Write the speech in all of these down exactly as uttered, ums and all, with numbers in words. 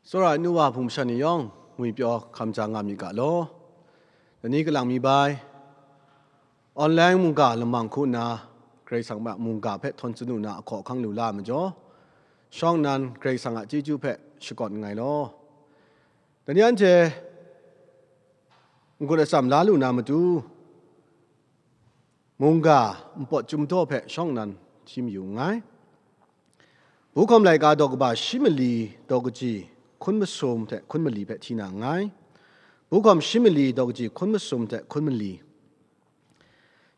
Tsawra ai nu wa hpung masha ni yawng ngwipyaw hkam ja nga myit ga law. Dai ni kalang mi bai, online mungga lamang hku nna Karai Kasang a mungga hpe htawn tsun lu na ahkaw ahkang lu la ai majaw, shawng nnan Karai Kasang a chyeju hpe shakawn nngai law. Dai ni anhte n-gun atsam la lu na matu, mungga npawt chyum daw hpe shawng nnan hti mayu nngai. Buhkawm laika daw kaba shi mali daw kaji hkun masum hte hkun mali hpe hti na nngai. Buhkawm shi mali daw kaji hkun masum hte hkun mali.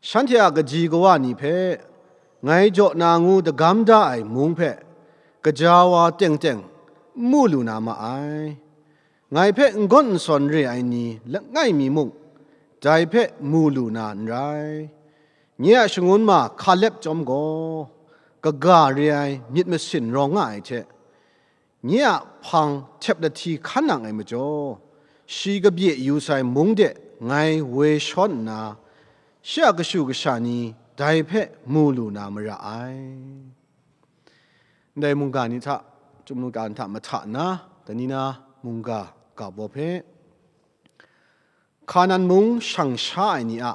Shanhte a kaji kawa ni hpe ngai jaw na ngu dagam da ai mung hpe gaja wa teng teng n mu lu na ma ai. Ngai hpe n-gawn n-sawn re ai ni langai mi mung, dai hpe mu lu na n rai. Nye a shangun ma Hkalep chyawm gaw, kaga re ai myit masin rawng nga ai hte, nye a hpang htep lahti hkan nang ai majaw, shi kabye yu sai mung de ngai woi shawn nna, shi a kashu kasha ni dai hpe mu lu na mara ai. Ndai mungga ni hta, chyum mungga ni hta mahta nna, dai ni na mungga ga baw hpe, Hkanan mung shang sha ai ni a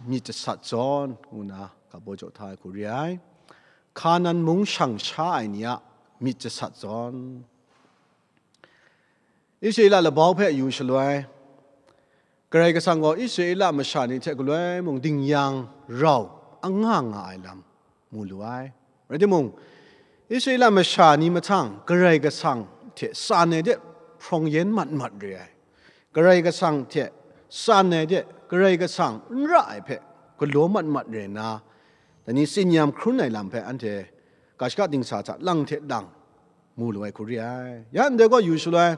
myit jasat zawn, ngu na ga baw jaw hta ai hku re ai. Hkanan mung shang sha ai ni a myit jasat zawn. Israela labau hpe yu shaloi, Karai Kasang gaw Israela masha ni hte galoi mung dingyang rau anga nga ai lam mu lu ai. Rai timung, Israela masha ni mahtang Karai Kasang hte tsan ai de hprawng yen mat mat re ai. Karai Kasang hte tsan ai de Karai Kasang n ra ai hpe galaw mat mat re nna, dai ni tsinyam hkrun ai lam hpe anhte ga shaka dingsa hta lang hte lang mu lu ai hku re ai. Ya ndai gaw yu shaloi,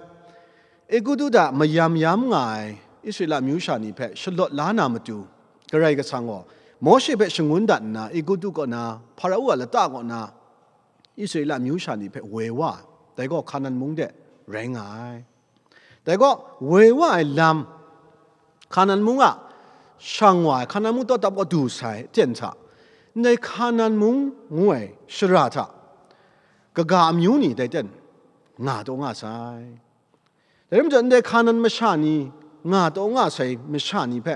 Egutu hta mayam yam nga ai Israela amyu sha ni hpe shalawt la na matu, Karai Kasang gaw Mawshe hpe shangun dat nna, Egutu kaw na, Hparao a lata kaw na Israela amyu sha ni hpe woi wa ai. Dai gaw Hkanan mung de rai nga ai. Dai gaw, woi wa ai lam, Hkanan mung a shang wa ai, Hkanan mung tawtap kaw du sai aten hta, ndai Hkanan mung ngu ai shara hta, kaga amyu ni dai ten nga taw nga sai. Dai rai majaw, ndai Hkanan masha ni nga taw nga sai masha ni hpe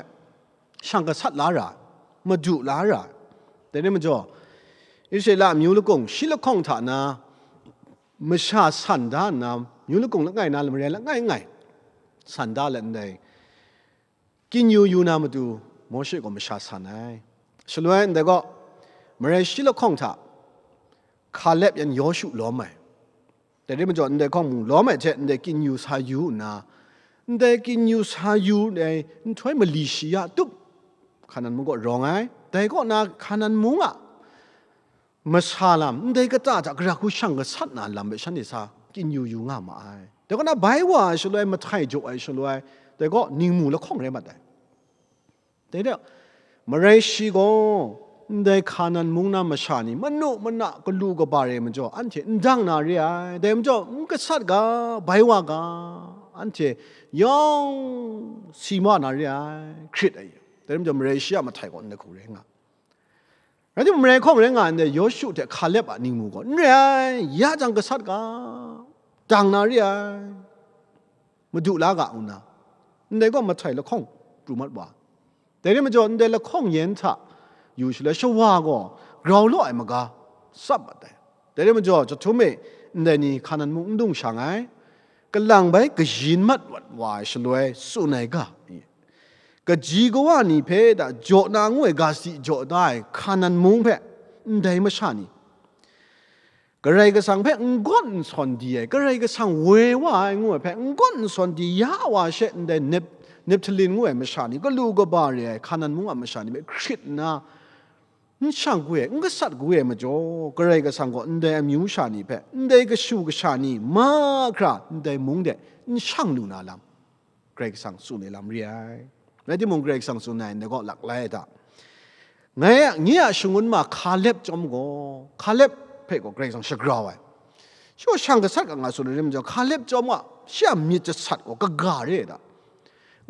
shang gasat la ra ai, madu la ra ai. Dai rai majaw, Israela amyu lakung shi lahkawng hta na masha san da nna, myu lakung langai na lam rai langai ngai san da let ndai, kyin yu yu na matu, Mawshe gaw masha san ai. Shaloi ndai gaw, marai shi lahkawng hta Hkalep yan Yawshu lawm ai. Dai rai majaw, ndai hkawng mung lawm ai hte, ndai kyin yu sa yu nna, ndai kyin yu sa yu ai nhtoi mali shi ya tup, Hkanan mung kaw rawng ai. Dai kaw na, Hkanan mung a masha lam, ndai kata hta gara hku shang gasat na lam hpe shanhte sa kyin yu yu nga ma ai. Dai kaw na, bai wa ai shaloi, mahtai jaw ai shaloi, dai gaw ningmu lahkawng rai mat ai. Dai de, marai shi gaw, ndai Hkanan mung na masha ni manu mana galu kaba re ai majaw, anhte n dang na re ai. Dai majaw, n gasat ga, bai wa ga, anhte yawng si ma na re ai, hkrit ai. Dai majaw, marai shi a mahtai gaw ndai hku rai nga. Rai timung, marai hkawng rai nga ndai Yawshu hte Hkalep a ningmu gaw, n rai ai, ya jang gasat ga, dang na re ai, madu la ga, ngu nna, ndai gaw mahtai lahkawng pru mat wa. Dai rai majaw, ndai lahkawng yen hta yu shaloi, shawa gaw grau law ai maga tsap mat ai. Dai rai majaw, chyahtum e, ndai ni Hkanan mung n dung shang ai, kalang bai kayin mat wat wa ai shaloi tsun ai ga, kaji kawa ni hpe da jaw na ngu ai ga si jaw da ai Hkanan mung hpe ndai masha ni, Karai Kasang hpe n gawn n sawn di ai, Karai Kasang woi wa ai ngu ai hpe n gawn n sawn di ya wa she ndai Nep-, Nephtali ngu ai masha ni, galu kaba re ai Hkanan mung a masha ni hpe hkrit nna, n shang gu ai, n gasat gu ai majaw, Karai Kasang gaw ndai amyu sha ni hpe, ndai kashu kasha ni mahkra ndai mung de n shang lu na lam, Karai Kasang tsun ai lam re ai. Rai timung, Karai Kasang tsun ai ndai gaw lak lai ai hta? Ngai a, nye a shangun ma Hkalep chyawm gaw, Hkalep hpe gaw Karai Kasang shagrau ai. Shi gaw shang gasat ga nga tsun ai rai majaw, Hkalep chyawm a, shi a myit jasat gaw kaga re ai hta?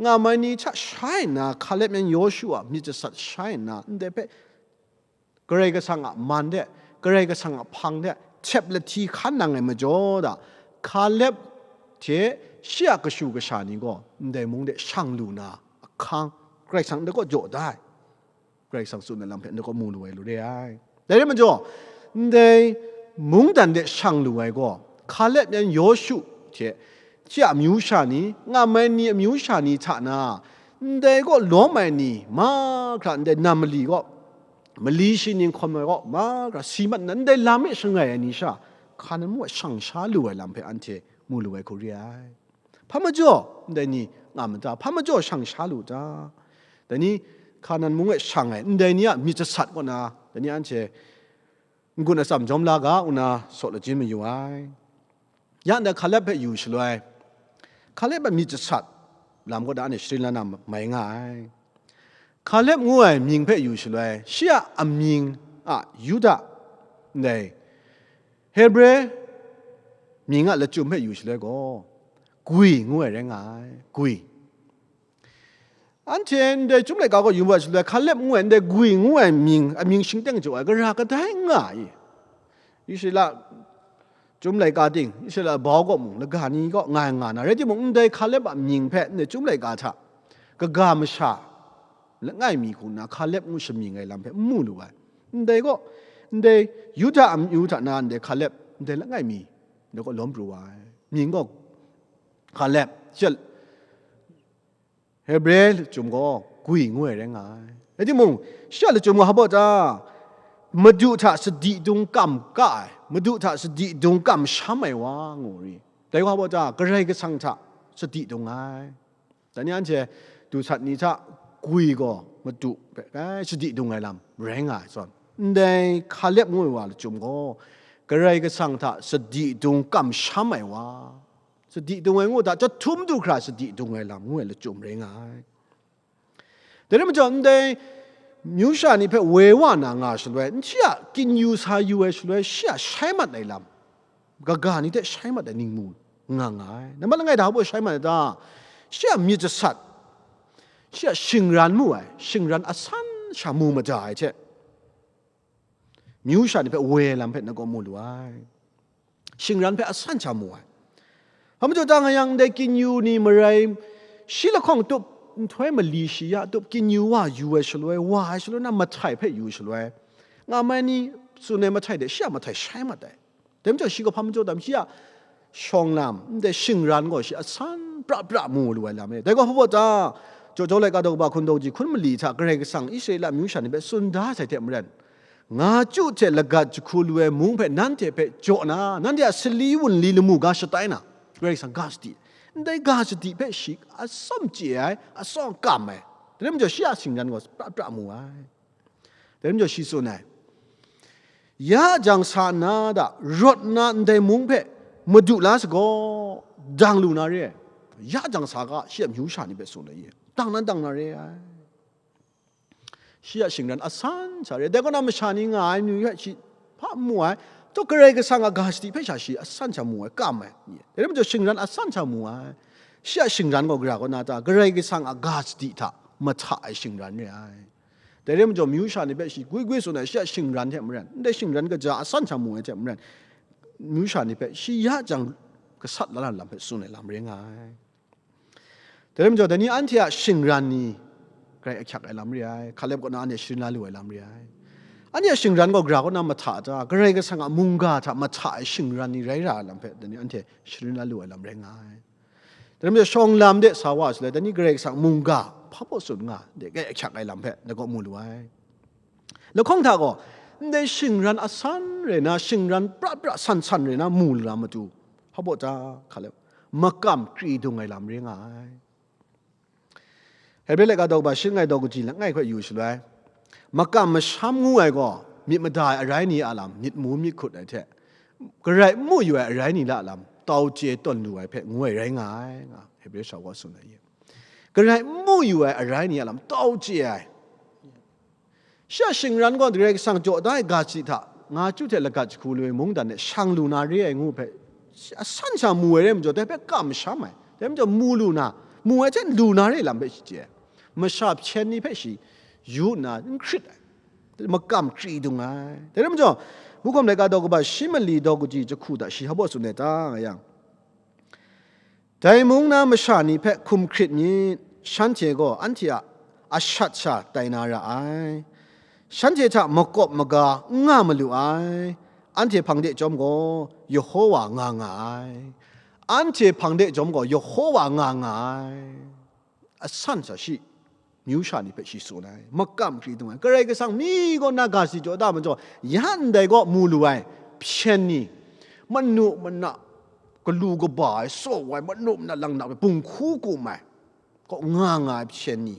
Nga mai ni hta shai nna, Hkalep yan Yawshu a myit jasat shai nna, ndai hpe Karai Kasang a man de, Karai Kasang a hpang de, htep lahti hkan nang ai majaw da, Hkalep hte shi a kashu kasha ni gaw ndai mung de shang lu na ahkang, Karai Kasang ndai kaw jaw da ai. Karai Kasang tsun ai lam hpe ndai kaw mu lu ai lu re ai. Dai rai majaw, ndai mungdan de shang lu ai gaw, Hkalep yan Yawshu hte shi a amyu sha ni, ngam ai ni amyu sha ni hta na, ndai kaw lawm ai ni mahkra, ndai nam mali kaw, mali shi ninghkawm ai kaw mahkra si mat nna, ndai lam e shangai ai ni sha, Hkanan mung e shang sha lu ai lam hpe anhte mu lu ai hku re ai. Hpa majaw ndai ni nga ma ta? Hpa majaw shang sha lu ta? Dai ni Hkanan mung e shang ai ndai ni a myit jasat kaw na, dai ni anhte n-gun atsam jawm la ga, ngu na saw lachyum mayu ai. Ya ndai Hkalep hpe yu shaloi, Hkalep a myit jasat lam kaw na anhte sharin la na mai nga ai. Hkalep ngu ai mying hpe yu shaloi, shi a amying a Yuda, ndai Hebre mying a lachyum hpe yu shaloi gaw, Gwi ngu ai rai nga ai, Gwi. Anhte ndai Chyum laika gaw yu wa shaloi, Hkalep ngu ai ndai Gwi ngu ai mying, amying shingteng jaw ai gara kadai n nga i? Israela Chyum laika ting, Israela bau kaw mung, laga ni kaw nga ai nga na, rai timung, ndai Hkalep a mying hpe ndai Chyum laika hta kaga masha langai mi hku nna Hkalep ngu shamying ai lam hpe n mu lu ai. Ndai gaw, ndai Yuda amyu hta na ndai Hkalep, ndai langai mi, ndai gaw lawm pru wa ai. Mying gaw Hkalep, shi a Hebre lachyum gaw Gwi ngu ai rai nga ai. Rai timung, shi a lachyum gaw hpa baw ta? Madu hta sadi dung kam ka ai, Madu hta sadi dung kamsham ai wa ngu ri. Dai gaw hpa baw ta? Karai Kasang hta sadi dung ai. Dai ni anhte dusat ni hta Gwi gaw Madu hpe kai sadi dung ai lam rai nga ai zawn, ndai Hkalep ngu ai wa lachyum gaw, Karai Kasang hta sadi dung kamsham ai wa, sadi dung ai ngu hta, chyahtum du hkra sadi dung ai lam ngu ai lachyum rai nga ai. Dai rai majaw, ndai myu sha ni hpe woi wa na nga shaloi, n shi a kinyu sa yu ai shaloi, shi a shai mat ai lam, kaga ni hte shai mat ai ningmu nga nga ai. Nambat langai hta hpa baw shai mat ai ta? Shi a myit jasat, shi a shingran mu ai, shingran asan sha mu mada ai hte, myu sha ni hpe woi ai lam hpe na gaw mu lu ai. Shingran hpe asan sha mu ai. Hpa majaw ta nga yang, ndai kinyu ni marai, shi lahkawng tup, nhtoi mali shi ya tup, kinyu wa yu ai shaloi, wa ai shaloi na mahtai hpe yu shaloi, ngam ai ni tsun ai mahtai de shi a mahtai shai mat ai. Dai majaw shi gaw hpa majaw tam, shi a shawng lam, ndai shingran gaw shi asan pra pra mu lu ai lam e. Dai gaw hpa baw ta? Jaw jaw laika daw kaba hkun daw ji hkun mali hta Karai Kasang Israela amyu sha ni hpe tsun da sai hte maren, nga chyu hte lagat jahku lu ai mung hpe nanhte hpe jaw na, nanhte a sali wunli lamu ga shatai na, Karai Kasang ga sadi, ndai ga sadi hpe shi atsawm chye ai, atsawm kam ai. Dai rai majaw shi a shingran gaw pra pra mu ai. Dai rai majaw shi tsun ai, ya jang sa nna da, rawt nna ndai mung hpe madu la sagaw, dang lu na re ai. Ya jang sa ga, shi a amyu sha ni hpe tsun ai, dang nan dang na re ai. Shi a shingran asan sha re ai. Dai kaw na masha ni nga ai amyu hpe shi hpa n mu ai. Taw Karai Kasang a ga sadi hpe sha shi asan sha mu ai, kam ai. Dai rai majaw shingran asan sha mu ai. Shi a shingran gaw gara kaw na ta? Karai Kasang a ga sadi hta mahta ai shingran re ai. Dai rai majaw, myu sha ni hpe shi gwi gwi tsun ai, shi a shingran hte maren, ndai shingran kaja asan sha mu ai hte maren, myu sha ni hpe shi ya jang gasat la na lam hpe tsun ai lam rai nga ai. Dai rai majaw, dai ni anhte a shingran ni grai ahkyak ai lam re ai, Hkalep kaw na anhte sharin la lu ai lam re ai. Anhte a shingran gaw gara kaw na mahta ta? Karai Kasang a mungga hta mahta ai shingran ni rai ra ai lam hpe dai ni anhte sharin la lu ai lam rai nga ai. Dai rai majaw, shawng lam de sa wa shaloi, dai ni Karai Kasang mungga hpa baw tsun nga, de grai ahkyak ai lam hpe na gaw mu lu ai. Lahkawng hta gaw, ndai shingran asan rai na, shingran pra pra san san rai na mu lu na matu, hpa baw ta? Hkalep, makam kri dung ai lam re nga ai. Hebre laika daw kaba shi langai daw kaji langai hpe yu shaloi, makam masham ngu ai gaw myit mada ai arai ni a lam myit mu myit hkut ai hte, garai n mu yu ai arai ni la a lam tau chye tawn lu ai hpe ngu ai rai nga ai, nga Hebre sha wa tsun ai. Garai n mu yu ai arai ni a lam tau chye ai. Shi a shingran gaw Karai Kasang jaw da ai ga sadi hta, nga chyu hte lagat jahku lu ai mungdan de shang lu na re ai ngu hpe, asan sha mu ai rai majaw, dai hpe kam masham ai. Dai majaw, mu lu na, mu ai hte lu na re ai lam hpe shi chye ai. Masha hpyen ni hpe shi yu nna n hkrit ai, makam kri dung ai. Dai rai majaw, Bukhawm laika daw kaba shi mali daw kaji jahku hta shi hpa baw tsun ai ta, nga yang, Dai mung na masha ni hpe hkum hkrit myit, shanhte gaw anhte a ashat sha tai na ra ai. Shanhte hta makawp maga n nga malu ai. Anhte hpang de chyawm gaw, Yehowa nga nga ai. Anhte hpang de chyawm gaw, Yehowa nga nga ai. Asan sa shi, myu sha ni hpe shi tsun ai, makam hkri dung ai, Karai Kasang mi kaw na ga si jaw da majaw, ya ndai gaw mu lu ai, hpyen ni, manu mana, galu kaba ai, saw ai, manu mana lang na hpe bung hku kum ai, kaw nga nga ai hpyen ni,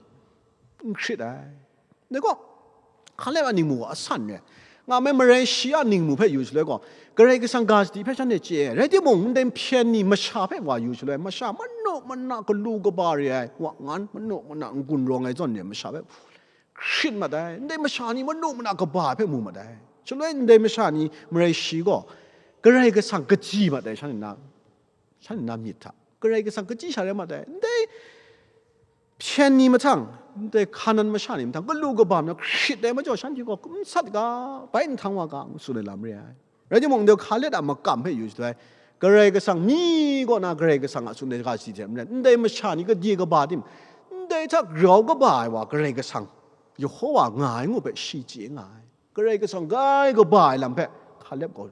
n hkrit ai. Dai gaw, Kalep a ningmu gaw asan re nga ai, marai shi a ningmu hpe yu shaloi gaw, Karai Kasang ga sadi hpe shanhte chye ai. Rai timung, ndai hpyen ni masha hpe wa yu shaloi, masha manu mana galu kaba re ai, wa ngan manu mana n-gun rawng ai zawn re ai masha hpe hkrit mat ai. Ndai masha ni manu mana kaba ai hpe mu mat ai. Shaloi ndai masha ni marai shi gaw Karai Kasang kaji mat ai, shanhte na, shanhte na myit hta Karai Kasang kaji sha rai mat ai. Ndai hpyen ni mahtang, ndai Hkanan masha ni mahtang, galu kaba na hkrit ai majaw, shanhte gaw n sat ga, bai n htang wa ga, ngu tsun ai lam re ai. Rai timung, ndai Kalep a makam hpe yu shaloi, Karai Kasang mi kaw na, Karai Kasang a tsun ai ga si hte maren, ndai masha ni gade kaba tim, ndai hta grau kaba ai wa Karai Kasang, Yehowa nga ai ngu hpe shi chye nga ai. Karai Kasang grai kaba ai lam hpe Kalep gaw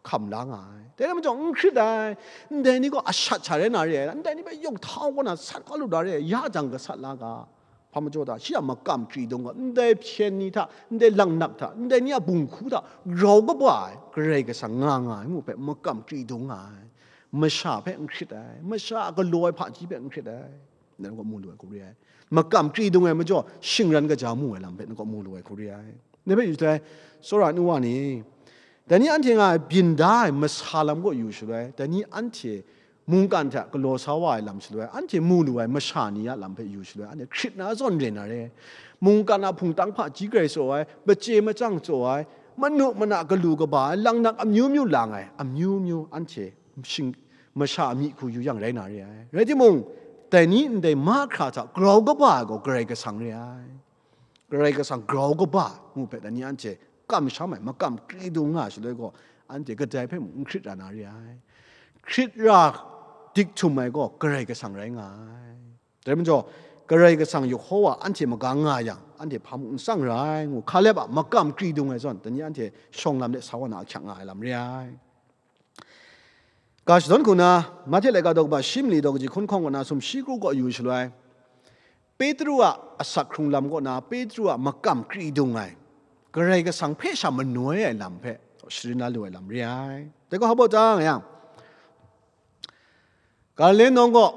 hkam la nga ai. Dai rai majaw, n hkrit ai. Ndai ni gaw ashat sha rai na re ai. Ndai ni hpe yawng htau kaw na sat kau lu da re ai. Ya jang gasat la ga. Hpa majaw ta, shi a makam hkri dung gaw, ndai hpyen ni hta, ndai langnak hta, ndai ni a bung hku hta grau kaba ai, Karai Kasang nga nga ai ngu hpe makam hkri dung nga ai. Masha hpe n hkrit ai. Masha a galaw ai hpaji hpe n hkrit ai. Nang gaw mu lu ai hku re ai. Makam hkri dung ai majaw, shingran kaja mu ai lam hpe nang gaw mu lu ai hku re ai. Dai hpe yu shaloi, tsawra nu wa ni, dai ni anhte nga ai byin da ai masa lam kaw yu shaloi, dai ni anhte mungkan hta galaw sa wa ai lam shaloi, anhte mu lu ai masha ni a lam hpe yu shaloi, anhte hkrit na zawn re na re. Mungkan a hpungtang hpaji grai tsaw ai, machye machyang tsaw ai, manu mana galu kaba ai, langnak amyu myu lang ai, amyu myu anhte shing-, masha a myi hku yu yang rai na re ai. Rai timung, dai ni ndai mahkra hta grau kaba ai gaw Karai Kasang re ai. Karai Kasang grau kaba ngu hpe, dai ni anhte kamsham ai, makam hkri dung nga shaloi gaw, anhte kadai hpe mung n hkrit ra na re ai. Hkrit ra dik htum ai gaw Karai Kasang rai nga ai. Dai majaw, Karai Kasang Yehowa anhte maga nga yang, anhte hpa mung n tsang ra ai, ngu Kalep a makam hkri dung ai zawn, dai ni anhte shawng lam de sa wa na ahkyak nga ai lam re ai. Ga shadawn hku na, Mahte laika daw kaba shi mali daw kaji hkun hkawng kaw na sumshi kru kaw yu shaloi, Petru a asak hkrung lam kaw na, Petru a makam hkri dung ai, Karai Kasang hpe sha manoi ai lam hpe sharin la lu ai lam re ai. Dai gaw hpa baw ta nga yang, Galile nawng kaw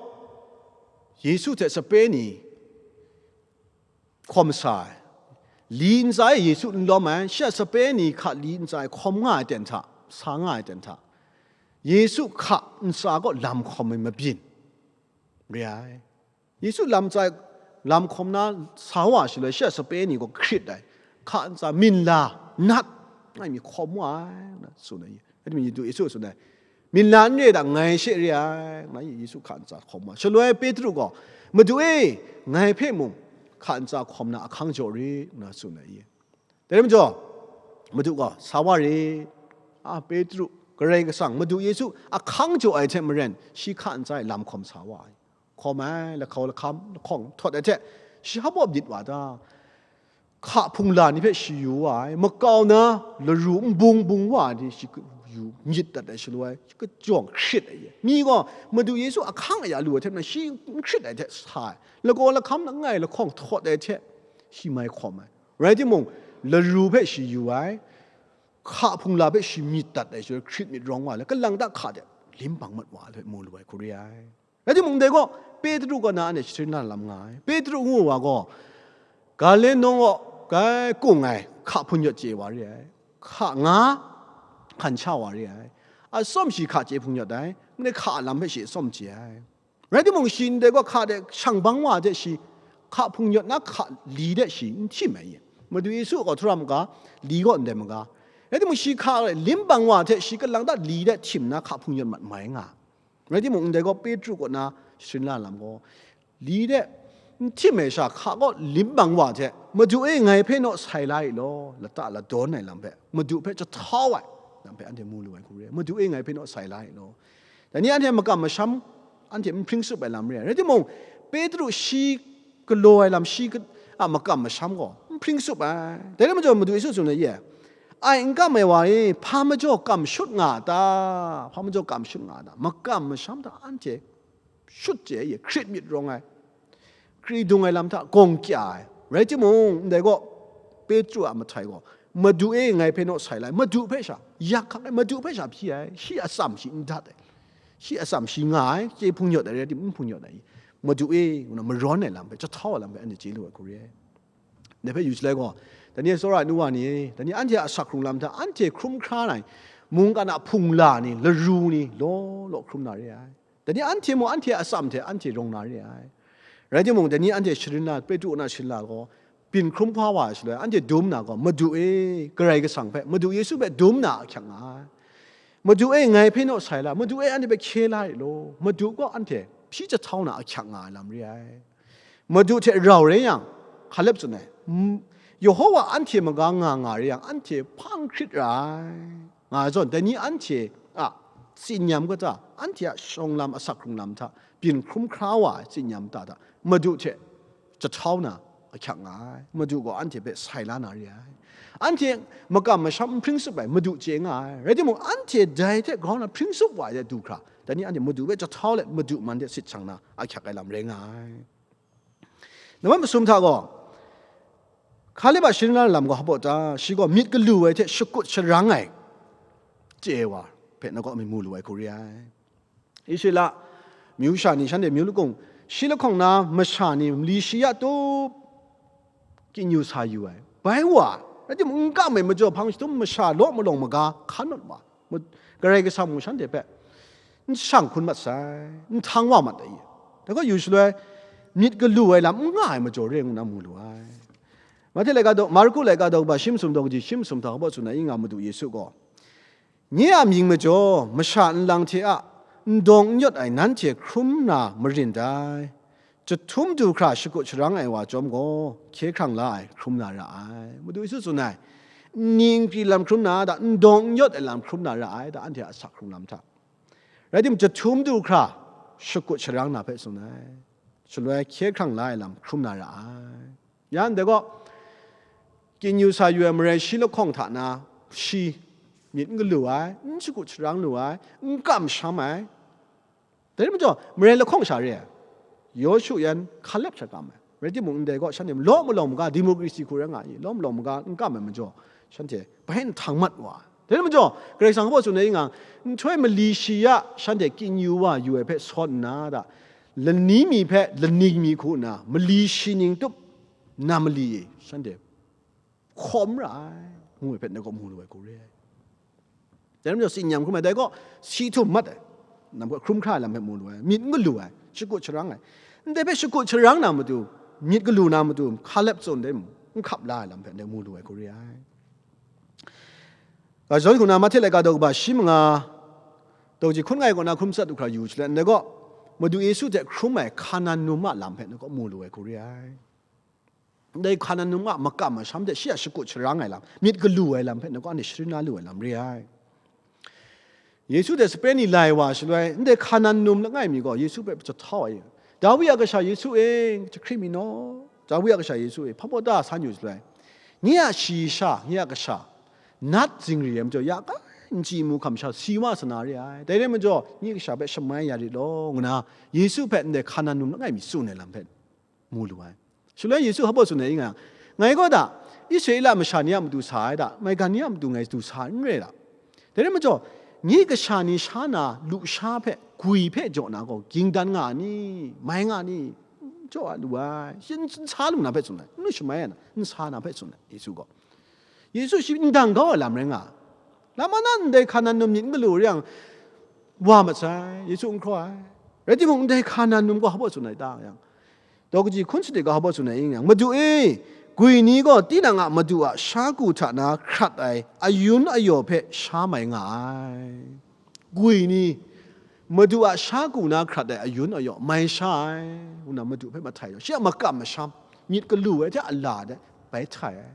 Yesu hte sape ni hkawm sa ai. Li ntsa e Yesu n lawm ai, shi a sape ni hka li ntsa e hkawm nga ai ten hta, sa nga ai ten hta, Yesu hka ntsa kaw lam hkawm ai mabyin re ai. Yesu lam ntsa e lam hkawm na sa wa shaloi, shi a sape ni gaw hkrit ai, hka ntsa minla nat ngai mi hkawm wa ai, ngu na tsun ai. Rai timung, Yesu tsun ai, minla n re ai hta ngai she re ai, ngu na Yesu hka ntsa hkawm wa. Shaloi Petru gaw, "Madu e, ngai hpe mung hka ntsa hkawm na ahkang jaw rit," ngu na tsun ai. Dai rai majaw, Madu gaw sa wa rit. A, Petru, Karai Kasang, Madu Yesu ahkang jaw ai hte maren, shi hka ntsa e lam hkawm sa wa ai. Hkawm ai, lahkau lahkam lahkawng htawt ai hte, shi hpa baw myit wa ta? Hka hpungla ni hpe shi yu wa ai, makau na laru nbung bung wa ai ni shi yu myit dat ai shaloi, shi kajawng hkrit ai. Mi gaw Madu Yesu ahkang aya lu ai hte maren, shi n hkrit ai hte sa ai, lahkau lahkam langai lahkawng htawt ai hte, shi mai hkawm ai. Rai timung, laru hpe shi yu ai, hka hpungla hpe shi myit dat ai shaloi, hkrit myit rawng wa ai, kalang ta hka de lim bang mat wa ai hpe mu lu ai hku re ai. Rai timung, dai gaw Petru kaw na anhte sharin la lam nga ai. Petru ngu wa gaw, Galile nawng kaw kai kung ai hka hpung yawt chye wa re ai, hka nga hkan sha wa re ai. Atsawm shi hka chye hpung yawt ai, ndai hka a lam hpe shi atsawm chye ai. Rai timung, shi ndai gaw hka de shang bang wa hte shi hka hpung yawt na hka li de shi n htim ai. Madu Yesu gaw htaram ga, li gaw ndai maga. Rai timung, shi hka lim bang wa hte shi kalang ta li de htim na hka hpung yawt mat mai nga. Rai timung, ndai gaw Petru kaw na sharin la lam gaw, li de n htim ai sha hka gaw lim bang wa hte, "Madu e, ngai hpe naw sai la i law," lata ladawn ai lam hpe, Madu hpe jahtau ai lam hpe anhte mu lu ai hku re ai. "Madu e, ngai hpe naw sai la i law." Dai ni anhte makam masham anhte n hpring tsup ai lam re ai. Rai timung, Petru shi galaw ai lam, shi a makam masham gaw n hpring tsup ai. Dai rai majaw, Madu Yesu tsun ai, ye, ai n kam ai wa e, hpa majaw kam shut nga a ta? Hpa majaw kam shut nga a ta? Makam masham hta anhte shut chye ai, ye, hkrit myit rawng ai, kri dung ai lam hta gawng kya ai. Rai timung, ndai gaw, Petru a mahtai gaw, "Madu e, ngai hpe naw sai la ai, Madu hpe sha yak hkak ai, Madu hpe sha hpyi ai, shi atsam shi n dat ai, shi atsam shi nga ai, chye hpung yawt ai rai tim, n hpung yawt ai, Madu e," ngu na marawn ai lam hpe, jahtau ai lam hpe anhte chye lu ai hku re ai. Dai hpe yu shaloi gaw, dai ni tsawra ai nu wa ni, dai ni anhte a asak hkrung lam hta anhte hkrum hkra ai, mungkan a hpung la ni, laru ni, law law hkrum na re ai. Dai ni anhte mung anhte a atsam hte anhte rawng na re ai. Rai timung, dai ni anhte sharin la, Petru kaw na sharin la gaw, byin hkrum hkra wa ai shaloi, anhte dum na gaw, "Madu e, Karai Kasang hpe, Madu Yesu hpe dum na ahkyak nga ai. Madu e, ngai hpe naw sai la, Madu e, anhte hpe hkye la rit law, Madu gaw anhte hpyi jahtau na ahkyak nga ai lam re ai. Madu hte rau rai yang," Hkaleb tsun ai, "m-, Yehowa anhte maga nga nga rai yang, anhte hpang hkrit ra ai," nga ai zawn, dai ni anhte a tsinyam kata, anhte a shawng lam, asak hkrung lam hta byin hkrum hkra wa ai tsinyam kata hta, Madu hte jahtau na ahkyak nga ai. Madu gaw anhte hpe sai la na re ai. Anhte makam masham n hpring tsup ai, Madu chye nga ai. Rai timung, anhte dai hte grau na hpring tsup wa ai de du hkra, dai ni anhte Madu hpe jahtau let, Madu man de sit shang na ahkyak ai lam rai nga ai. Nambat masum hta gaw, Hkaleb a sharin la ai lam gaw hpa ta? Shi gaw myit galu ai hte shakut sharang ai chye ai wa hpe na gaw mi mu lu ai hku re ai. Israela myu sha ni, shanhte myu lakung shi lahkawng na masha ni mali shi ya tup kingyu sa yu ai. Bai wa, rai timung, n kam ai majaw hpang jahtum masha law malawng maga hkan mat wa, ma-, Karai Kasang mung shanhte hpe n shang hkun mat sai, n htang wa mat ai. Dai gaw yu shaloi, myit galu ai lam n nga ai majaw re ngu na mu lu ai. Mahte laika daw, Marku laika daw ba shi masum daw kaji shi masum hta hpa tsun ai, i nga Madu Yesu gaw, "Nye a mying majaw masha nlang hte a n dawng n yawt ai nanhte hkrum na marin dai. Jahtum du hkra shakut sharang ai wa chyawm gaw, hkye hkrang la ai hkrum na ra ai." Madu Yesu tsun ai, nni nkri lam hkrum na da, n dawng n yawt ai lam hkrum na ra ai da, anhte a asak hkrung lam hta. Rai timung, jahtum du hkra shakut sharang na hpe tsun ai. Shaloi hkye hkrang la ai lam hkrum na ra ai. Ya ndai gaw, kingyu sa yu ai marai shi lahkawng hta na, shi myit n galu ai, n shakut sharang lu ai, n kamsham ai. Dai rai majaw, marai lahkawng sha re ai. Yawshu yan Hkaleb sha kam ai. Rai timung, ndai gaw shanhte law malawng maga, democracy hku rai nga i, law malawng maga n kam ai majaw, shanhte bai n htang mat wa ai. Dai rai majaw, Karai Kasang hpa tsun ai, i nga, nhtoi mali shi ya shanhte kingyu wa yu ai hpe sawn nna da, lani mi hpe laning mi hku nna, mali shi ning tup na mali e shanhte hkawm ra ai, ngu ai hpe ndai gaw mu lu ai hku re ai. Dai rai majaw, tsin nyam hkrum ai, dai gaw si htum mat ai, nam gaw hkrum hkra ai lam hpe mu lu ai, myit n galu ai, shakut sharang ai. Ndai hpe shakut sharang na matu, myit galu na matu, Hkaleb tsun dai mung, n hkap la ai lam hpe ndai mu lu ai hku re ai. Ga zawn hku na, Mahte laika daw kaba shi manga, daw ji hkun ngai kaw na hkrum tsat du hkra yu shaloi, ndai gaw Madu Yesu hte hkrum ai Hkanan num a lam hpe ndai gaw mu lu ai hku re ai. Ndai Hkanan num a makam masham hte shi a shakut sharang ai lam, myit galu ai lam hpe ndai gaw anhte sharin na lu ai lam re ai. Yesu hte sape ni lai wa shaloi, ndai Hkanan num langai mi gaw Yesu hpe jahtau ai. "Dawi a kasha Yesu e, jahkring mi naw, Dawi a kasha Yesu e, hpa baw da san yu shaloi, nye a shayi sha, nye a kasha, nat zingri ai majaw, ya kai n chyi mu hkam sha si wa sa na re ai. Dai rai majaw, nye kasha hpe shamai ya rit law," ngu na, Yesu hpe ndai Hkanan num langai mi tsun ai lam hpe mu lu ai. Shaloi Yesu hpa baw tsun ai, i nga, "Ngai gaw da, Israela masha ni a matu sa ai da, maigan ni a matu ngai du sa ai n rai da. Dai rai majaw, nye kasha ni sha na lusha hpe, gwi hpe jaw na gaw, ging dan nga a ni, mai nga a ni, jaw a lu ai, shin n sa lu na hpe tsun ai, n lu shamai ai na, n sa na hpe tsun ai," Yesu gaw. Yesu shi n dang kau ai lam rai nga ai. Lam ana ndai Hkanan num myit n galu re yang, wa mat sai, Yesu n hkraw ai. Rai timung, ndai Hkanan num gaw hpa baw tsun ai ta yang, daw kaji hkun sade gaw hpa baw tsun ai i nga, "Madu e, gwi ni gaw tinang a madu a sha ku hta na hkrat ai ayun ayaw hpe sha mai nga ai." Gwi ni, madu a sha ku na hkrat ai ayun ayaw mai sha ai, ngu na madu hpe mahtai gaw, shi a makam masham, myit galu ai hte a la de bai htai ai.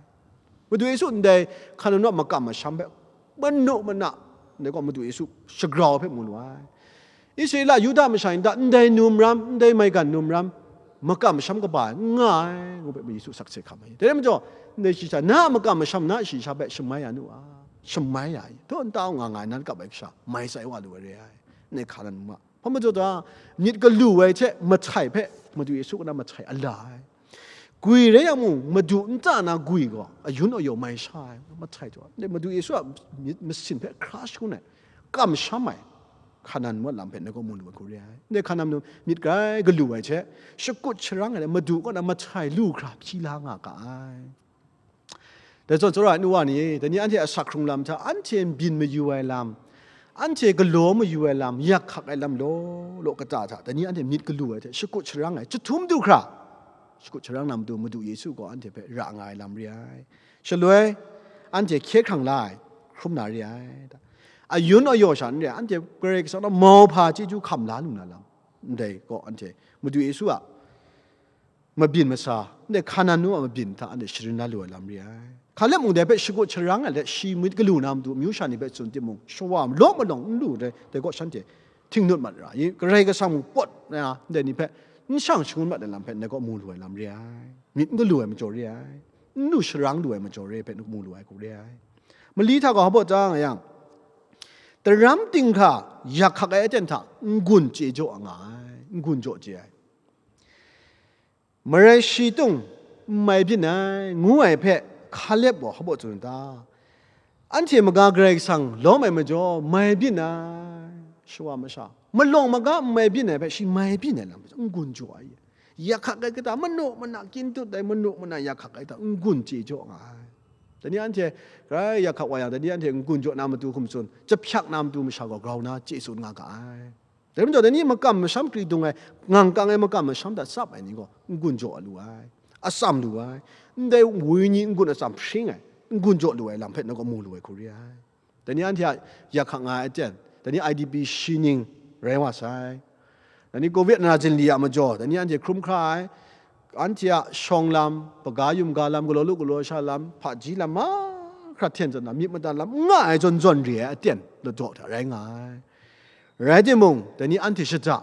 Madu Yesu ndai Hkanan num a makam masham hpe manu mana, ndai gaw Madu Yesu shagrau hpe mu lu ai. Israela Yuda masha ni ta ndai num ram, ndai maigan num ram, makam masham kaba ai n nga ai, ngu hpe Yesu sakse hkam ai. Dai rai majaw, ndai shayi sha, na a makam masham, na a shayi sha hpe shamai ya nu a, shamai ya ai. Daw nta nga nga ai, nan kap ai kasha, mai tsai wa lu ai re ai. Ndai hka nan ma. Hpa majaw ta, myit galu ai hte mahtai hpe, Madu Yesu kaw na mahtai a la ai. Gwi rai yang mung, madu nta na gwi gaw, ayun ayu mai sha ai, mahtai jaw ai. Ndai Madu Yesu a myit masin hpe hkra shangun ai, kamsham ai, hka nan ngu ai lam hpe ngai gaw mu lu ai hku re ai. Ndai hka nan myit grai galu ai hte, shakut sharang ai, madu kaw na mahtai lu hkra hpyi la nga ga ai. Dai zawn, tsawra ai nu wa ni, dai ni anhte a sak hkrung lam hta, anhte n byin mayu ai lam, anhte galaw mayu ai lam, yak hkak ai lam law law kata hta, dai ni anhte myit galu ai hte, shakut sharang ai, jahtum du hkra, shakut sharang na matu, Madu Yesu gaw anhte hpe ra nga ai lam re ai. Shaloi, anhte hkye hkrang la ai, hkrum na re ai. Ayun ayu sha n re ai, anhte Karai Kasang na mauhpa chyeju hkam la lu na lam, ndai gaw anhte Madu Yesu a mabyin masa, ndai hka nan nu a mabyin hta anhte sharin la lu ai lam re ai. Hkalep mung dai hpe shakut sharang ai let, shi myit galu na matu, amyu sha ni hpe tsun timung, shawa law malawng n lu ai, dai gaw shanhte htingnut mat ra i, Karai Kasang mung pawt na ndai ni hpe n shang shangun mat ai lam hpe ndai gaw mu lu ai lam re ai. Myit n galu ai majaw re ai, n lu sharang lu ai majaw re ai hpe mu lu ai hku re ai. Mali hta gaw hpa baw ta nga yang, taram ting hkra yak hkak ai aten hta n-gun chye jaw nga ai, n-gun jaw chye ai. Marai shi tung n mai byin ai, ngu ai hpe Hkalep gaw hpa baw tsun ta? Anhte maga Karai Kasang lawm ai majaw mai byin ai, shawa masha malawng maga n mai byin ai hpe shi mai byin ai lam n-gun jaw ai. Yak hkak ai kata, manu mana kyin dut ai, manu mana yak hkak ai kata, n-gun chye jaw nga ai. Dai ni anhte grai yak hkak wa yang, dai ni anhte n-gun jaw na matu hkum tsun, jahpyak na matu masha gaw grau na chye tsun nga ga ai. Dai majaw, dai ni makam masham kri dung ai, ngang kang ai makam masham hta tsap ai ni gaw n-gun jaw lu ai, atsam lu ai, ndai wenyi n-gun atsam hpring ai, n-gun jaw lu ai lam hpe ngai gaw mu lu ai hku re ai. Dai ni anhte a yak hkak nga ai aten, dai ni I D P shi ning rai wa sai. Dai ni covid na zinli a majaw, dai ni anhte hkrum hkra ai, anhte a shawng lam, hpaga yumga lam, galaw lu galaw sha lam, hpaji lam, mahkra hten zawn na, myit mada lam n nga ai zawn zawn re ai aten ladaw hta rai nga ai. Rai timung, dai ni anhte shada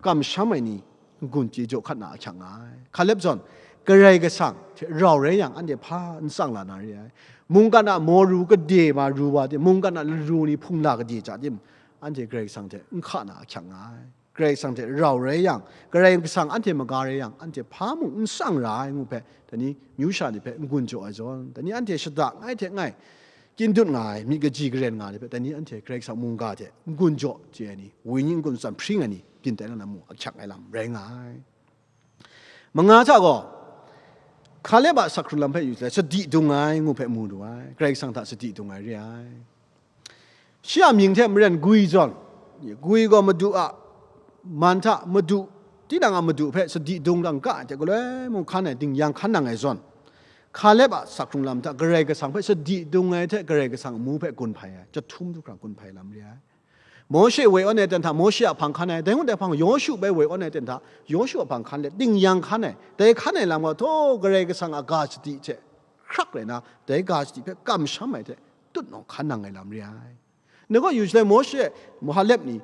kamsham ai ni n-gun chye jaw hkat na ahkyak nga ai. Hkalep zawn, Karai Kasang hte rau rai yang, anhte hpa n tsang la na re ai. Mungkan a maw ru kade ma ru wa tim, mungkan a laru ni hpung la kade ja tim, anhte Karai Kasang hte n hka na ahkyak nga ai. Karai Kasang hte rau rai yang, Karai Kasang anhte maga rai yang, anhte hpa mung n tsang ra ai ngu hpe, dai ni myu sha ni hpe n-gun jaw ai zawn, dai ni anhte shada ngai hte ngai kyin dut nga ai, myit kaji karen nga ai ni hpe, dai ni anhte Karai Kasang mungga hte n-gun jaw chye ai ni, wenyi n-gun tsam hpring ai ni, byin tai na na mu ahkyak ai lam rai nga ai. Manga hta gaw, Hkalep a sak hkrung lam hpe yu shaloi, sadi dung ai ngu hpe mu lu ai, Karai Kasang hta sadi dung ai re ai. Shi a mying hte maren gwi zawn, gwi gaw Madu a man hta, Madu, tinang a Madu hpe sadi dung lam ga ai hte galoi mung hkan ai, dingyang hkan nang ai zawn, Hkalep a sak hkrung lam hta Karai Kasang hpe sadi dung ai hte Karai Kasang amu hpe gun hpai ai, jahtum du hkra gun hpai lam re ai. Mawshe woi awn ai ten hta Mawshe a hpang hkan ai, dai mung dai hpang Yawshu bai woi awn ai ten hta Yawshu a hpang hkan let, dingyang hkan ai, dai hkan ai lam gaw, htaw Karai Kasang a ga sadi hte hkrak rai na, dai ga sadi hpe kamsham ai hte tutnawng hkan nang ai lam re ai. Ngai gaw yu shaloi, Mawshe, Hkalep ni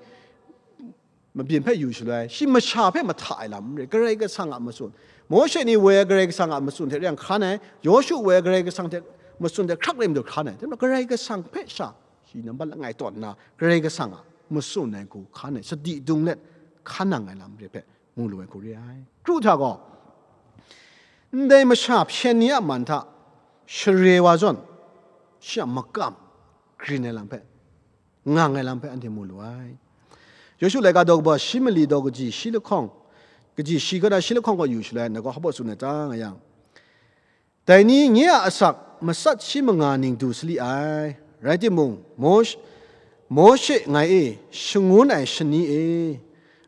mabyin hpe yu shaloi, shi masha hpe mahta ai lam n re, Karai Kasang a matsun. Mawshe ni woi ai Karai Kasang a matsun hte reng hkan ai, Yawshu woi ai Karai Kasang hte matsun hte hkrak rai majaw hkan ai, dai majaw Karai Kasang hpe sha shi nambat langai tawn nna, Karai Kasang a matsun ai hku hkan ai, sadi dung let hkan nang ai lam re hpe mu lu ai hku re ai. Kru hta gaw, ndai masha hpyen ni a man hta share wa zawn, shi a makam grin ai lam hpe, ngang ai lam hpe anhte mu lu ai. Yawshu laika daw kaba shi mali daw kaji shi lahkawng, kaji shi kaw na shi lahkawng kaw yu shaloi, ngai gaw hpa baw tsun ai ta nga yang, dai ni nye a asak matsat shi manga ning du sali ai. Rai timung, Mawsh-, Mawshe ngai e, shangun ai shani e,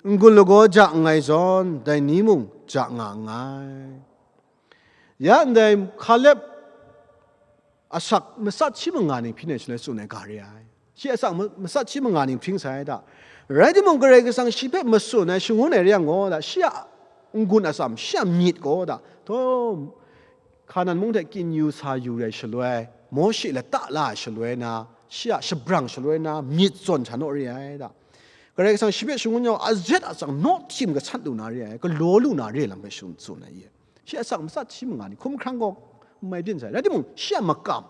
n-gun lagaw ja nngai zawn, dai ni mung ja nga nngai. Ya ndai Hkalep asak matsat shi manga ning hpring ai shaloi tsun ai ga re ai. Shi asak ma-, matsat shi manga ning hpring sai da. Rai timung, Karai Kasang shi hpe matsun ai, shangun ai re yang gaw da, shi a n-gun atsam, shi a myit gaw da, htaw, Hkanan mung hte kyin yu sa yu rai shaloi, Mawshe lata la ai shaloi na, shi a shabrang shaloi na, myit zawn hta naw re ai da. Karai Kasang shi hpe shangun yawng a zet a tsang naw htim gasat lu na re ai, galaw lu na re ai lam hpe shangun tsun ai ye. Shi a asak matsat shi manga ni hkumhkrang gaw n mai byin sai. Rai timung, shi a makam,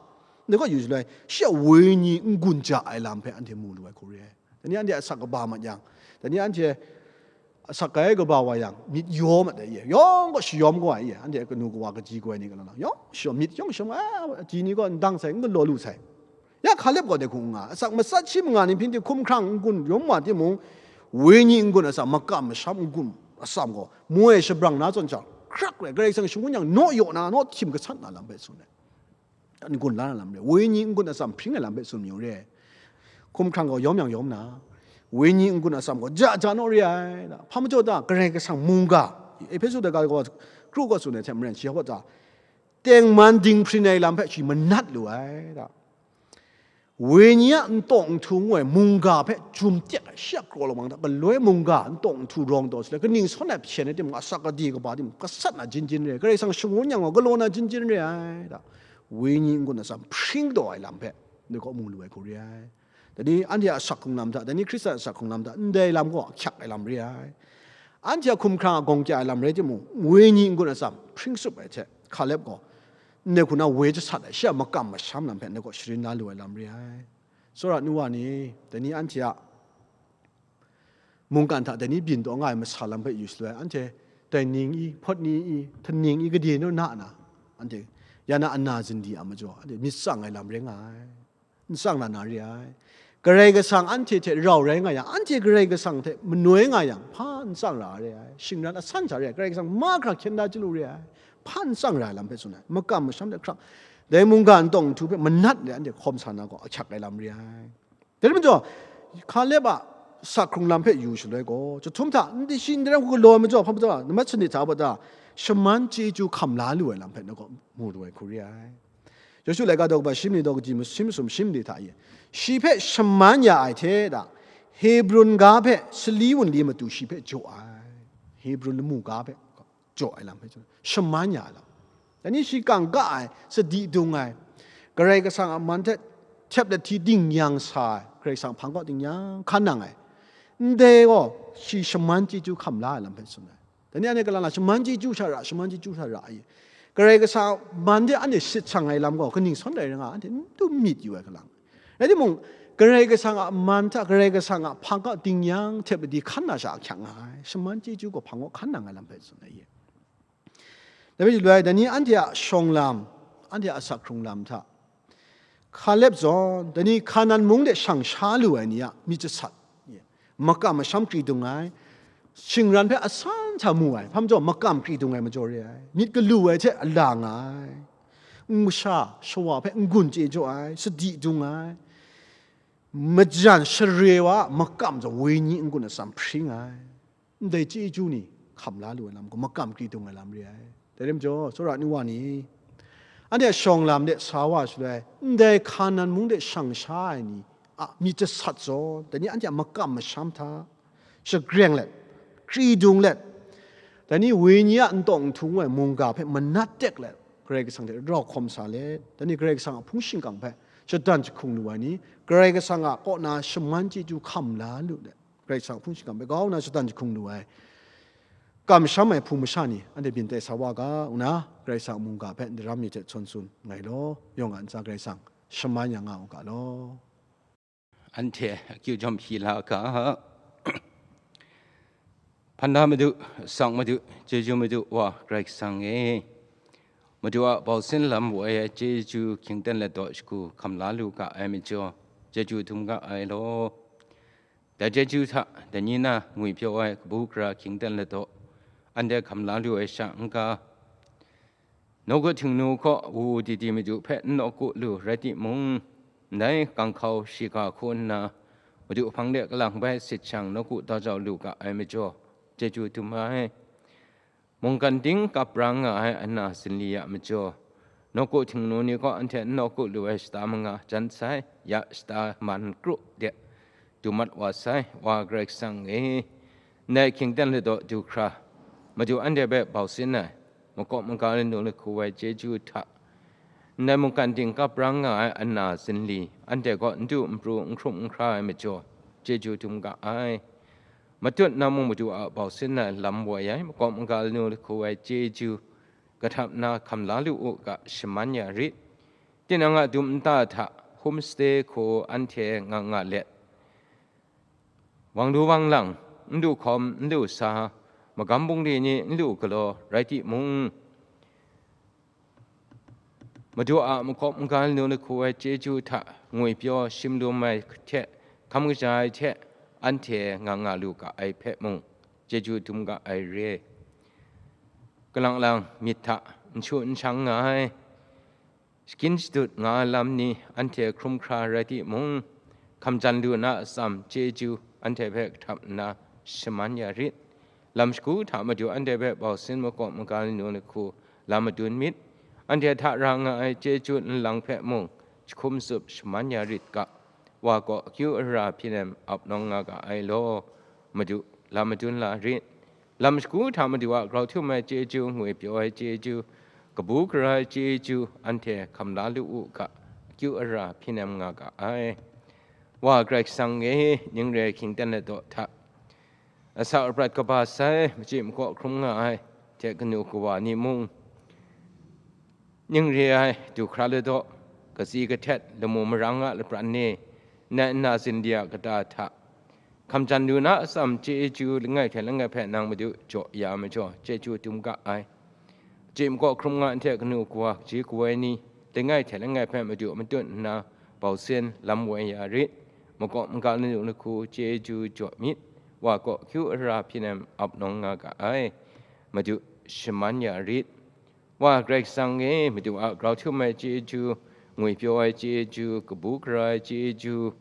ndai gaw yu shaloi, shi a wenyi n-gun ja ai lam hpe anhte mu lu ai hku re ai. Dai ni anhte asak kaba mat yang, dai ni anhte asak kai kaba wa yang, myit yaw mat ai ye. Yawng gaw shayawm kau ai ye. Anhte kanu kawa kaji kau ai ni galaw na, yawng shayawm, myit yawng shayawm, a, ji ni gaw ndang sai, n galaw lu sai. Ya Hkaleb gaw dai hku n nga, asak matsat shi manga ni hpyin hte hkumhkrang n-gun yawm wa timung, wenyi n-gun atsam, makam masham n-gun atsam gaw, moi shabrang na zawn jang, hkrak rai, Karai Kasang shangun yang naw yaw na, naw htim gasat na lam hpe tsun ai. N-gun la na lam re, wenyi n-gun atsam hpring ai lam hpe tsun mayu re ai. Hkumhkrang gaw yawm yang yawm na, wenyi n-gun atsam gaw ja ja naw re ai. Hpa majaw ta, Karai Kasang mungga, Ehpesu daga gaw kru gaw tsun ai hte maren, shi hpa ta, tengman dinghpring ai lam hpe shi manat lu ai ta. Wenyi a ntawng nhtu ngu ai mungga hpe jum tek ai, shi a kraw lawang hta galoi mungga ntawng nhtu rawng taw shaloi, kaning sawn ai hpyen ai timung, asak kadi kaba timung, gasat na jin jin re ai, Karai Kasang shangun yang gaw galaw na jin jin re ai ta. Wenyi n-gun atsam hpring taw ai lam hpe, ndai gaw mu lu ai hku re ai. Dai ni anhte a asak hkrung lam hta, dai ni Hkristan a asak hkrung lam hta, ndai lam gaw ahkyak ai lam re ai. Anhte a hkumhkrang a gawng kya ai lam rai timung, wenyi n-gun atsam hpring tsup ai hte, Hkaleb gaw ndai hku na woi jasat ai, shi a makam masham lam hpe ndai gaw sharin la lu ai lam re ai. Tsawra nu wa ni, dai ni anhte a mungkan hta dai ni byin taw nga ai masa lam hpe yu shaloi, anhte dai ning i, hpawt ni i, htaning i, gade naw na na, anhte ya na ana zindi a majaw, anhte myit tsang ai lam rai nga ai. N tsang na na re ai. Karai Kasang anhte hte rau rai nga yang, anhte Karai Kasang hte manoi nga yang, hpa n tsang ra re ai. Shingran asan sha re ai. Karai Kasang mahkra hkyen da chyalu re ai. Hpa n tsang ra ai lam hpe tsun ai. Makam masham de hkrak, dai mungga ntawng nhtu hpe manat le anhte hkawm sa na gaw ahkyak ai lam re ai. Dai majaw, Hkaleb a asak hkrung lam hpe yu shaloi gaw, chyahtum hta n dai shi n dai rai hku galaw ai majaw, hpa majaw, nambat sanit hta wa ta, shaman chyeju hkam la lu ai lam hpe na gaw mu lu ai hku re ai. Yawshu laika daw kaba shi mali daw kaji, shi masum shi mali hta e, shi hpe shaman ya ai hte da, Hebrun ga hpe sali wunli matu shi hpe jaw ai. Hebrun lamu ga hpe jaw ai lam hpe jaw, shaman ya ai lam. Dai ni shi kangka ai, sadi dung ai, Karai Kasang a man hte htep lahti dingyang sa ai, Karai Kasang hpang kaw dingyang hkan nang ai, ndai gaw shi shaman chyeju hkam la ai lam hpe tsun ai. Dai ni anhte kalang la, shaman chyeju sha ra, shaman chyeju sha ra, a ye. Karai Kasang a man de anhte sit shang ai lam gaw, kaning sawn rai nga, anhte n dum myit yu ai kalang. Rai timung, Karai Kasang a man hta, Karai Kasang a hpang kaw dingyang htep lahti hkan na sha ahkyak nga ai, shaman chyeju gaw hpang kaw hkan nang ai lam hpe tsun ai ye. Dai hpe lu ai, dai ni anhte a shawng lam, anhte a asak hkrung lam hta, Hkaleb zawn, dai ni Hkanan mung de shang sha lu ai ni a myit jasat, makam masham kri dung ai, shingran hpe asan sa mu ai, hpa majaw makam kri dung ai majaw re ai, myit galu ai hte a la nga ai, n-, masha shawa hpe n-gun chye jaw ai, sadi dung ai, majan share wa a makam zawn wenyi n-gun atsam hpring ai. Ndai chyeju ni hkam la lu ai lam gaw, makam kri dung ai lam re ai. Dai rai majaw, tsawra nu wa ni, anhte a shawng lam de sa wa shaloi, ndai Hkanan mung de shang sha ai ni a myit jasat zawn, dai ni anhte a makam masham hta shagreng let, kri dung let, dai ni wenyi a ntawng nhtu ngu ai mungga hpe manat tek let, Karai Kasang hte rau hkawm sa let, dai ni Karai Kasang a hpung shingkang hpe shadan jahkung lu ai ni, Karai Kasang a kaw na shaman chyeju hkam la lu let, Karai Kasang a hpung shingkang hpe grau nna shatan jahkung lu ai, kamsham ai hpung masha ni anhte byin tai sa wa ga, ngu na Karai Kasang a mungga hpe ndaram mi hte htawn tsun nngai law, yawng a ntsa Karai Kasang shaman ya nga u ga law. Anhte akyu jawm hpyi la ga. Hpan da Madu, sang Madu, chyeju Madu Wa Karai Kasang e. Madu a bausin lam wu ai chyeju hkyingten ladaw shagu hkam la lu ga ai majaw, chyeju dum ga ai law. Dai chyeju hta, dai ni na ngwipyaw ai kabu gara hkyingten ladaw, anhte hkam la lu ai sha n-ga, nawku Htingnu kaw wu wu di di Madu hpe n nawku lu rai timung, ndai ganghkau shiga hku nna, Madu hpang de kalang bai sit shang nawku da jau lu ga ai majaw, chyeju dum ai. Mungkan ting kap ra nga ai ana zinli a majaw, nawku Htingnu ni kaw anhte n nawku lu ai shata manga jan sai, ya shata man kru de du mat wa sai, Wa Karai Kasang e, ndai hkyingten ladaw du hkra, Madu anhte hpe bausin ai, makawp maga lanu lahku ai chyeju hta, ndai mungkan ting kap ra nga ai ana zinli, anhte kaw n du n pru n hkrum n hkra ai majaw, chyeju dum ga ai. Matut na mung Madu a bau sin ai lam woi ai, makawp maga lanu lahku ai chyeju kahtap na hkam la lu u ga, shaman ya rit. Tinang a dum nta hta homestay hku anhte nga nga let, wang lu wang lang, n lu hkawm, n lu sa, magam bungli ni n lu galaw rai timung, Madu a makawp maga lanu lahku ai chyeju hta ngwi pyaw shim lum ai hte hkam kaja ai hte anhte nga nga lu ga ai hpe mung, chyeju dum ga ai re. Kalang lang myit hta n shu n shang nga ai, shakin shadut nga ai lam ni anhte hkrum hkra rai timung, hkam jan lu na atsam chyeju anhte hpe kahtap nna shaman ya rit. Lam shagu hta Madu anhte hpe bau sin makawp maga lanu lahku la madun myit. Anhte hta ra nga ai chyeju nlang hpe mung jahkum tsup shaman ya rit ga, Wa kaw akyu ara hpyi nem ap nawng nga ga ai law, Madu, la madun la rit. Lam shagu hta Madu a grau htum ai chyeju, ngwi pyaw ai chyeju, kabu gara ai chyeju, anhte hkam la lu u ga, akyu ara hpyi nem nga ga ai. Wa Karai Kasang e, ning re hkying ten ladaw hta, asak aprat kaba sai, machyi makaw hkrum nga ai, hte kanu kawa ni mung, ning re ai, du hkra ladaw, katsi kahtet, lamu marang a lapran ni, ndai nna zinli a kata hta, hkam jan lu na atsam chyeju langai hte langai hpe nang Madu jaw ya ai majaw, chyeju dum ga ai. Machyi makaw hkrum nga ai hte kanu kawa kaji kawoi ni, langai hte langai hpe Madu matut nna, bau sin lam woi ya rit, makawp maga lanu lahku chyeju jaw myit, Wa kaw akyu ara hpyi nem ap nawng nga ga ai. Madu, shaman ya rit. Wa Karai Kasang e, Madu a grau htum ai chyeju, ngwi pyaw ai chyeju, kabu gara ai chyeju,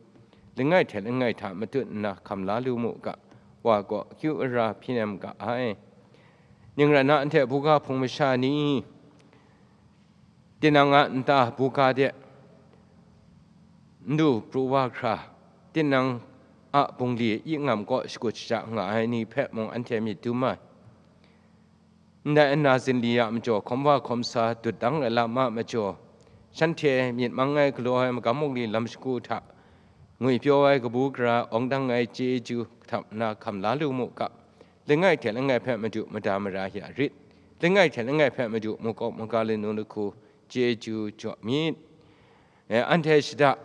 langai hte langai hta matut nna hkam la lu mu ga, Wa kaw akyu ara hpyi nem ga ai. Ning rai na, anhte buga hpung masha ni, tinang a nta buga de n du pru wa hkra, tinang a bungli a ngam kaw shakut shaja nga ai ni hpe mung anhte myit dum ai. Ndai nna zinli a majaw, hkawm wa hkawm sa dut dang ai lam a majaw, shanhte myit mang ai galaw ai magam bungli lam shagu hta, ngwi pyaw ai kabu gara awng dang ai chyeju kahtap nna hkam la lu mu ga, langai hte langai hpe Madu mada mara ya rit, langai hte langai hpe Madu makawp maga lanu lahku chyeju jaw myit. E, anhte shada,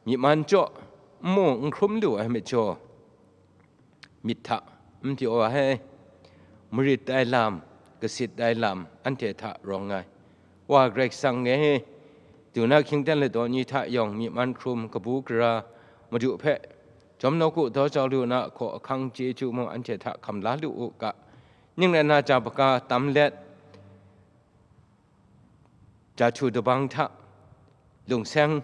myi man jaw, n mu n hkrum lu ai majaw, myit hta n pyaw ai, marit ai lam, kasit ai lam, anhte hta rawng ai. Wa Karai Kasang e, du na hkying ten ladaw ni hta yawng myi man hkrum kabu gara, Madu hpe jawm nawku daw jau lu na hkaw ahkang chyeju mung anhte hta hkam la lu u ga, ning rai na, ja baga tam let, ja htu dabang hta, lungseng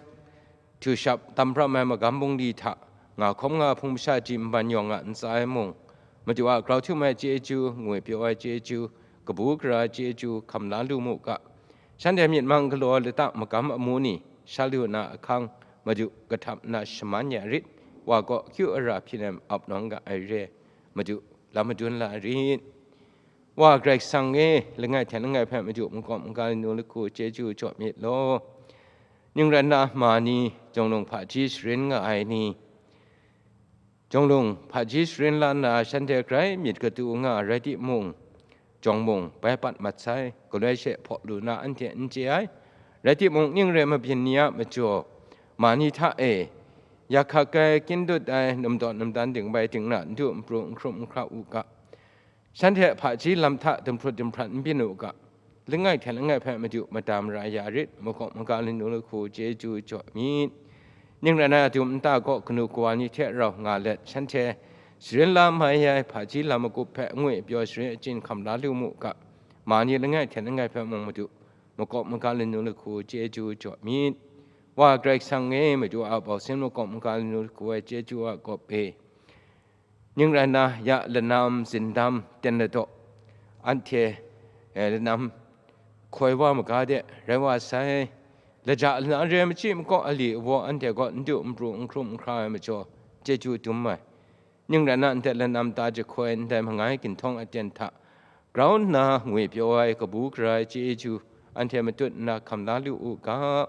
htu shap tam pram ai magam bungli hta, nga hkawm nga hpung masha ji nban yawng a ntsa e mung, Madu a grau htum ai chyeju, ngwi pyaw ai chyeju, kabu gara ai chyeju hkam la lu mu ga, shanhte myit mang galaw ai lata magam amu ni sha lu na ahkang, Madu kahtap nna shaman ya rit, Wa kaw akyu ara hpyi nem ap nawng ga ai re, Madu, la madun la rit. Wa Karai Kasang e, langai hte langai hpe Madu makawp maga lanu lahku chyeju jaw myit law. Ning rai na, ma ni, Jinglung hpaji sharin nga ai ni, Jinglung hpaji sharin la nna shanhte grai myit katu nga ai rai timung, jawng mung bai pat mat sai, galoi she hpaw lu na anhte n chye ai. Rai timung, ning re mabyin ni a majaw, ma ni hta e, yak hkak ai, kyin dut ai, num daw num dan dingbai dingna, n du n pru n hkrum n hkra u ga, shanhte hpaji lam hta dumhprut dumhprat n byin u ga, langai hte langai hpe Madu mada mara ya rit, makawp maga lanu lahku chyeju jaw myit. Ning rai na, dum nta kaw kanu kawa ni hte rau nga let, shanhte sharin la mai ai hpaji lam magup hpe ngwi pyaw sharin achyin hkam la lu mu ga, ma ni langai hte langai hpe mung Madu makawp maga lanu lahku chyeju jaw myit. Wa Karai Kasang e, Madu a bau sin makawp maga lanu lahku ai chyeju a gawp e, ning rai na, ya lanam zindam ten ladaw, anhte, eh, lanam hkoi wa maga de rai wa sai. Laja lana re machyi makaw ali awa anhte kaw n du n pru n hkrum n hkra ai majaw, chyeju dum ai. Ning rai na, nte lanam ta jahkoi ndai mangai ginhtawng aten hta grau nna ngwi pyaw ai kabu gara ai chyeju anhte matut nna hkam la lu u ga.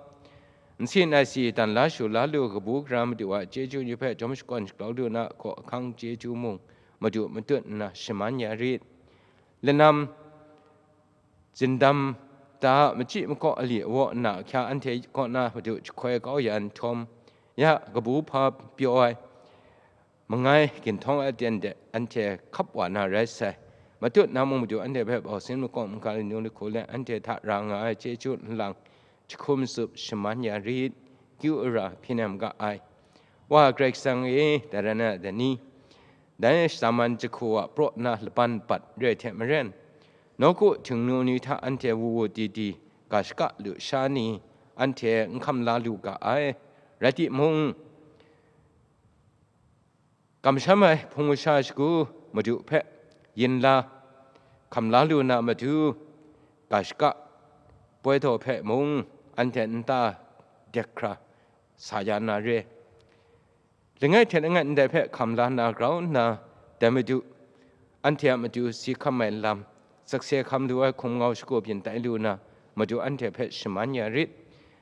Nsin ai si dan la shu la lu kabu gara Madu a chyeju ni hpe jawm shakawn shaklau lu na hkaw ahkang chyeju mung, Madu matut nna shaman ya rit. Lanam zindam ta a machyi makaw ali awaw nna ahkya anhte kaw na Madu jahkoi kau ya nhtawm, ya kabu hpa pyaw ai, mangai ginhtawng aten de anhte hkap wa na rai sai. Matut na mung Madu anhte hpe bausin makawng maga lanu lahku let anhte hta ra nga ai chyeju nlang jahkum tsup shaman ya rit, kyu ara hpyi nem ga ai. Wa Karai Kasang e, dai rai na dai ni? Dai shaman jahku a praw na laban bat re ai hte maren, nawku htingnu ni hta anhte wu wu di di, ga shaka lusha ni, anhte n hkam la lu ga ai. Rai timung, kamsham ai hpung masha shagu Madu hpe yin la, hkam la lu na matu, ga shaka poi daw hpe mung anhte nta dek hkra sa ya na re. Langai hte langai ndai hpe hkam la na grau nna, dai Madu, anhte a matu si hkam ai lam, sakse hkam lu ai hkum ngau shagu byin tai lu na, Madu anhte hpe shaman ya rit.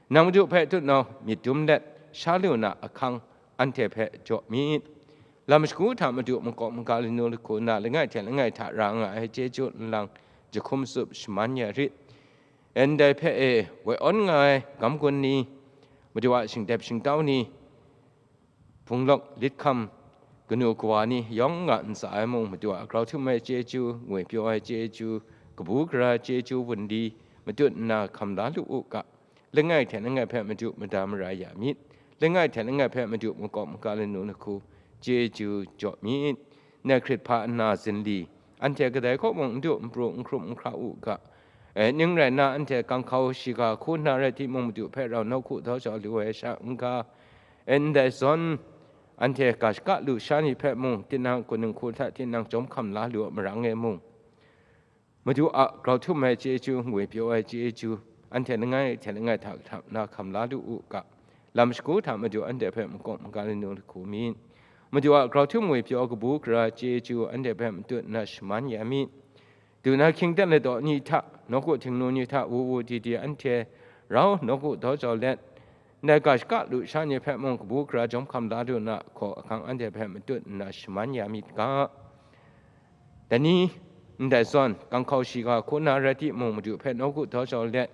Nang Madu hpe tutnau myit dum let sha lu na ahkang anhte hpe jaw myit. Lam shagu hta Madu makawp maga lanu lahku nna langai hte langai hta ra nga ai chyeju nlang jahkum tsup shaman ya rit. Ndai hpe e woi awn nga ai gam gun ni, Madu a shingdep shingtau ni, hpung lawk lit hkam kanu kawa ni yawng nga ntsa ai mung, Madu a grau htum ai chyeju, ngwi pyaw ai chyeju, kabu gara chyeju wunli matut nna hkam la lu u ga. Langai hte langai hpe Madu mada mara ya myit. Langai hte langai hpe Madu makawp maga lanu lahku chyeju jaw myit. Nai hkrit hpa nna zinli, anhte kadai kaw mung n du n pru n hkrum n hkra u ga. E, ning rai nna, anhte kang hkau shiga hku nna rai timung, Madu hpe rau nawku daw jau lu ai sha n ga. E, ndai zawn, anhte ga shaka lusha ni hpe mung, tinang kaning hku hta tinang jawm hkam la lu a marang e mung, Madu a grau htum ai chyeju, ngwi pyaw ai chyeju, anhte langai hte langai hta kahtap nna hkam la lu u ga. Lam shagu hta Madu anhte hpe makawp maga lanu lahku myit. Madu a grau htum ngwi pyaw kabu gara chyeju anhte hpe matut nna shaman ya myit. Du na hkying ten ladaw ni hta, nawku htingnu ni hta wu wu di di anhte rau nawku daw jau let, ndai ga shaka lusha ni hpe mung kabu gara jawm hkam la lu na hkaw ahkang anhte hpe matut nna shaman ya myit ga. Dai ni, ndai zawn, kang hkau shiga hku na rai timung, Madu hpe nawku daw jau let,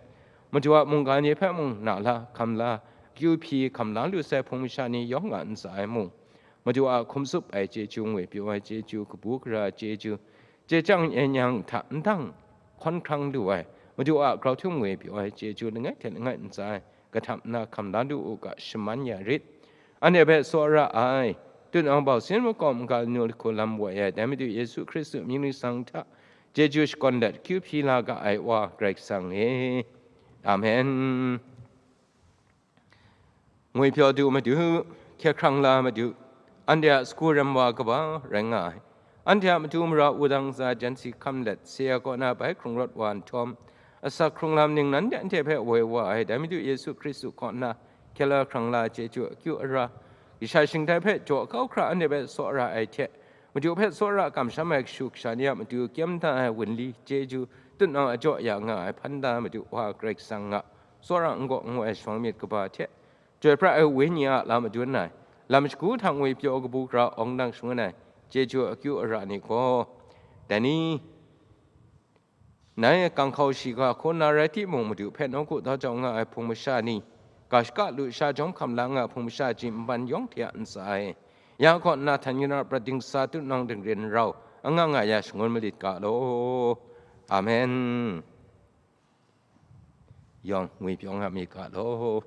Madu a mungga ni hpe mung na la, hkam la, akyu hpyi hkam la lu sai hpung masha ni yawng nga ntsa ai mung, Madu a hkum tsup ai chyeju, ngwi pyaw ai chyeju, kabu gara ai chyeju, chye chyang nye nyang hta ndang hkawn hkrang lu ai, Madu a grau htum ngwi pyaw ai chyeju langai hte langai ntsa ai, kahtap nna hkam la lu u ga, shaman ya rit. Anhte hpe tsawra ai, tutnawng bau sin makawm n ga lanu lahku lam woi ai, dai Madu Yesu Hkristu mying ningsang hta chyeju shakawn let akyu hpyi la ga ai Wa Karai Kasang e. Amen. Ngwi pyaw du Madu, hkye hkrang la Madu, anhte a sagu rem wa kaba rai nga ai. Anhte a matu mara wudang ntsa jan si hkam let, Seya kaw na bai hkrung rawt wa nhtawm, asak hkrung lam ningnan de anhte hpe woi wa ai, dai Madu Yesu Hkristu kaw na hkye la hkrang la chyeju akyu ara, kasha shingtai hpe jaw kau hkra anhte hpe tsawra ai hte, Madu hpe tsawra kamsham ai kashu kasha ni a matu kyem da ai wunli chyeju tutnawng a jaw ya nga ai hpan da Madu Wa Karai Kasang a tsawra n-gaw n-gaw ai shamang myit kaba hte, Chyoi pra ai Wenyi a lam madun ai, lam shagu hta ngwi pyaw kabu gara awng nang shangun ai chyeju akyu ara ni gaw, dai ni, nai kang hkau shiga hkaw na rai timung, Madu hpe nawku daw jau nga ai hpung masha ni, ga shaka lusha jawm hkam la nga ai hpung masha ji nban yawng hte a ntsa e, ya kaw nna htan yin ra prat dingsa tutnawng dingrin rau anga nga ya shangun malit ga law. Amen. Yawng ngwi pyaw nga mi ga law.